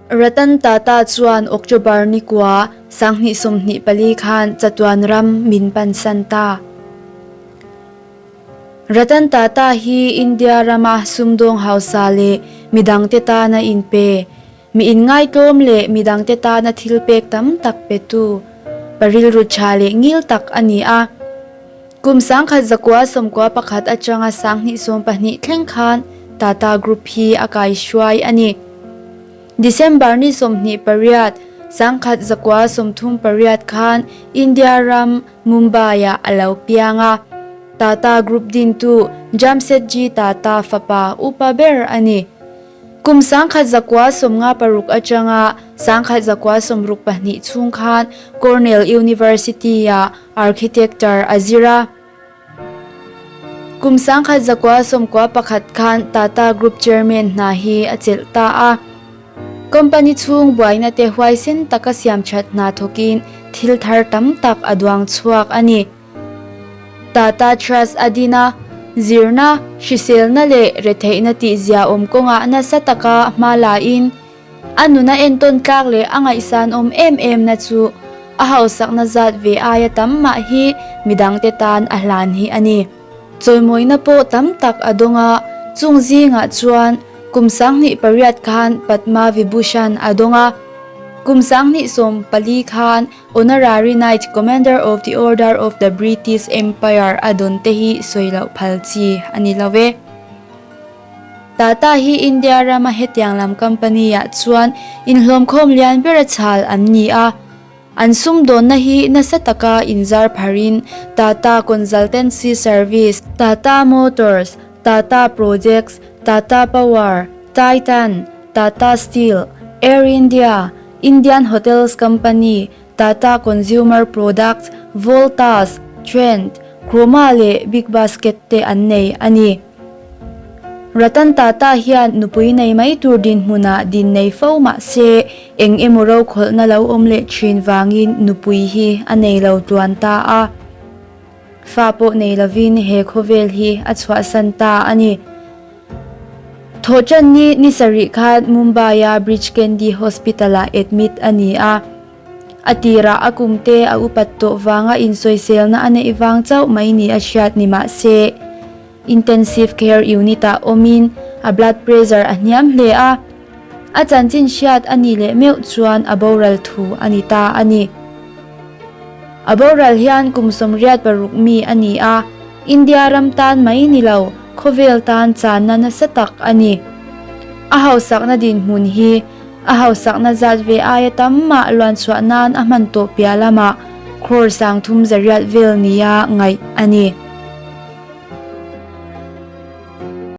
Ratan Tata chuan October ni kua 2024 khan chatuan ram min pansan ta. Ratan Tata hi India rama sumdawng hausa leh midangte tana inpe, mi inngaitlawm leh midangte tana thil pek tam tak petu, pa rilru tha leh ngil tak a ni a. Kum 1991 atanga 2012 thleng khan Tata Group hi a kaihruai a ni. December ni 28, 1938 khan India ram Mumbai-ah a lo piang a. Tata Group dintu Jamsetji Tata fapa upa ber a ni. Kum 1956 atanga 1962 chhung khan Cornell University-ah Architecture a zir a. Kum 1991 khan Tata Group Chairman hna hi a chelh ta a. Company chhung buaina te huaisen taka siam that hna thawkin thil thar tam tak a duang chhuak a ni. Tata Trust a din a, zirna, hriselna leh retheihna tih ziaawm kawngah nasa taka hma lain a nuna entawn tlak leh a ngaihsanawm em emna chu a hausakna zat ve aia tam mah hi midangte tan a hlan hi a ni. Chawimawina pawh tam tak a dawng a, chung zingah chuan kum 2008 khan Padma Vibhushan a dawng a, kum 2014 khan Honorary Knight Commander of the Order of the British Empire a dawn te hi sawi loh phal chi a ni lo e. Tata hi India rama hetiang lam company ah chuan inhlawmkhawm lian ber a chhal an ni a. An sumdawnna hi nasa taka inzar pharin Tata Consultancy Service, Tata Motors, Tata Projects, Tata Power, Titan, Tata Steel, Air India, Indian Hotels Company, Tata Consumer Products, Voltas, Trent, Croma leh Big Basket te an nei a ni. Ratan Tata hian nupui nei mai tur dinhmunah din nei fo mah se eng emaw rokhawlhna lo awm leh thin vangin nupui hi a nei lo tluan ta a. Fa pawh nei lovin he khawvel hi a chhuahsan ta a ni. Thawhṭanni ni sarih khan Mumbai-a Breach Candy Hospital-ah admit a ni a. A tirah a kumte a upat tawh vanga insawiselna a neih vang chauh mai ni a hriat ni mah se, Intensive Care Unit-ah awmin a blood pressure a hniam hle a. A chanchin hriat a nih leh meuh chuan a boral thu a ni ta a ni. A boral hian kum 86 mi a ni a, India ram tan mai ni lo, khawvel tan channa nasa tak a ni. A hausakna dinhmun hi a hausakna zat ve aia tam mah luanchhuah nan a hman tawh piah lamah crore 300 vel nia ngaih a ni.